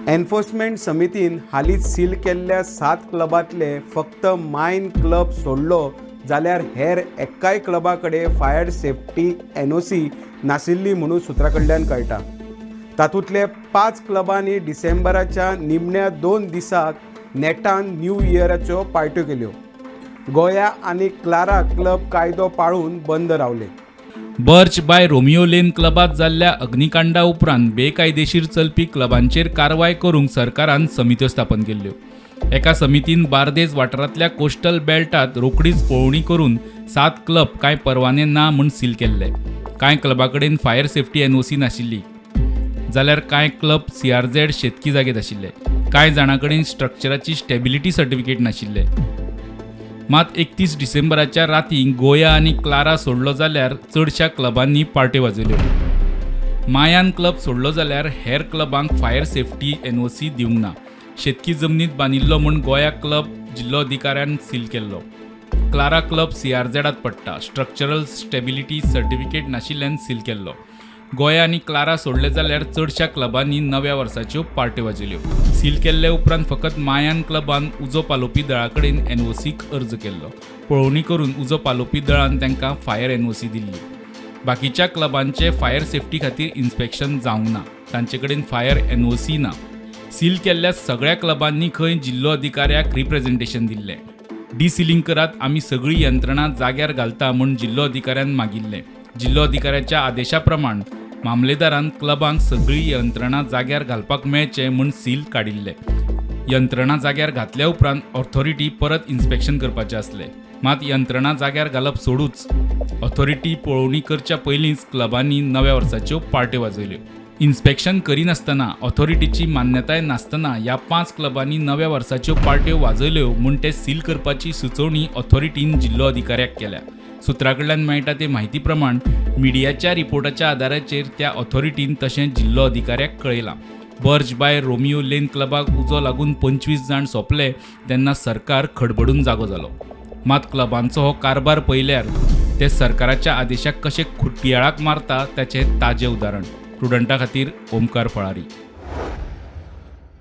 Enforcement समितीन हालींच seal केल्ल्या सात क्लबांतले फक्त मायन क्लब सोडलो जाल्यार हेर एक्काय क्लबा कडेन फायर सेफ्टी एनओसी नाशिल्ली म्हणून सुत्रां कडल्यान कळटा. तातूंतले पांच क्लबांनी डिसेंबराच्या निमण्या 2 दिसाक नेटान न्यू इयराच्यो पार्ट्यो केल्यो. गोया आनी क्लारा क्लब कायदो पाळून बंद रावले. बर्च बाय रोमियो लेन क्लबात जाल्ल्या अग्निकांडा उपरांत बेकायदेशीर चलपी क्लबांचेर कारवाय करूंक सरकारान समित्यो स्थापन केल्ल्यो. एका समितीन बार्देज वाठारांतल्या कोस्टल बेल्टात रोखडीच पळोवणी करून 7 क्लब कांय परवाने ना म्हूण सील केल्ले. कांय क्लबा कडेन फायर सेफ्टी एनओसी नाशिल्ली, जाल्यार कांय क्लब सीआरझेड शेतकी जागेत आशिल्ले. कांय जाणां कडेन स्ट्रक्चराची स्टेबिलिटी सर्टिफिकेट नाशिल्ले. मात 31 डिसेंबराच्या राती गोया आनी क्लारा सोडलो जाल्यार चडश्या क्लबांनी पार्ट्यो वाजयल्यो. मायान क्लब सोडलो जाल्यार हेर क्लबांक फायर सेफ्टी एनओसी दिवंक ना. शेतकी जमनीत बांदिल्लो म्हूण गोया क्लब जिल्लोधिकाऱ्यान सील केल्लो. क्लारा क्लब सीआरझेडात पडटा. स्ट्रक्चरल स्टेबिलिटी सर्टिफिकेट नाशिल्ल्यान सील केल्लो. गोया आनी क्लारा सोडले जाल्यार चडश्या क्लबांनी नव्या वर्साच्यो पार्ट्यो वाजयल्यो. सील केल्ले उपरांत फकत मायान क्लबान उजो पालोवपी दळा कडेन एनओसीक अर्ज केल्लो. पळोवणी करून उजो पालोवपी दळान तांकां फायर एनओसी दिल्ली. बाकीच्या क्लबांचे फायर सेफ्टी खातीर इन्स्पेक्शन जावंक ना. तांचे कडेन फायर एनओसी ना. सील केल्ल्या सगळ्या क्लबांनी खंय जिल्लो अधिकाऱ्याक रिप्रेझेंटेशन दिल्लें. डिसिलींग करात, आमी सगळी यंत्रणा जाग्यार घालता म्हूण जिल्लो अधिकाऱ्यान मागिल्लें. जिल्लो अधिकाऱ्याच्या आदेशा प्रमाण मामलेदारान क्लबांक सगळी यंत्रणा जाग्यार घालपाक मेळचें म्हूण सील काडिल्लें. यंत्रणा जाग्यार घातल्या उपरांत ऑथॉरिटी परत इन्स्पेक्शन करपाचें आसलें. मात यंत्रणा जाग्यार घालप सोडूच ऑथॉरिटी पळोवणी करच्या पयलींच क्लबांनी नव्या वर्साच्यो पार्ट्यो वाजयल्यो. इन्स्पेक्शन करिनासतना, ऑथॉरिटीची मान्यताय नासतना ह्या 5 क्लबांनी नव्या वर्साच्यो पार्ट्यो वाजयल्यो म्हूण ते सील करपाची सुचोवणी ऑथॉरिटीन जिल्लो अधिकाऱ्याक केल्या. सुत्रां कडल्यान मेळटा ते म्हायती प्रमाण मिडियाच्या रिपोर्टाच्या आदाराचेर त्या ऑथॉरिटीन तशें जिल्लो अधिकाऱ्याक कळयलां. बर्च बाय रोमियो लेन क्लबाक उजो लागून 25 जाण सोंपले तेन्ना सरकार खडबडून जागो जालो. मात क्लबांचो हो कारभार पळयल्यार ते सरकाराच्या आदेशाक कशे खुटयाळाक मारता ताचें ताजें उदाहरण. प्रुडंटा खातीर ओमकार फळारी.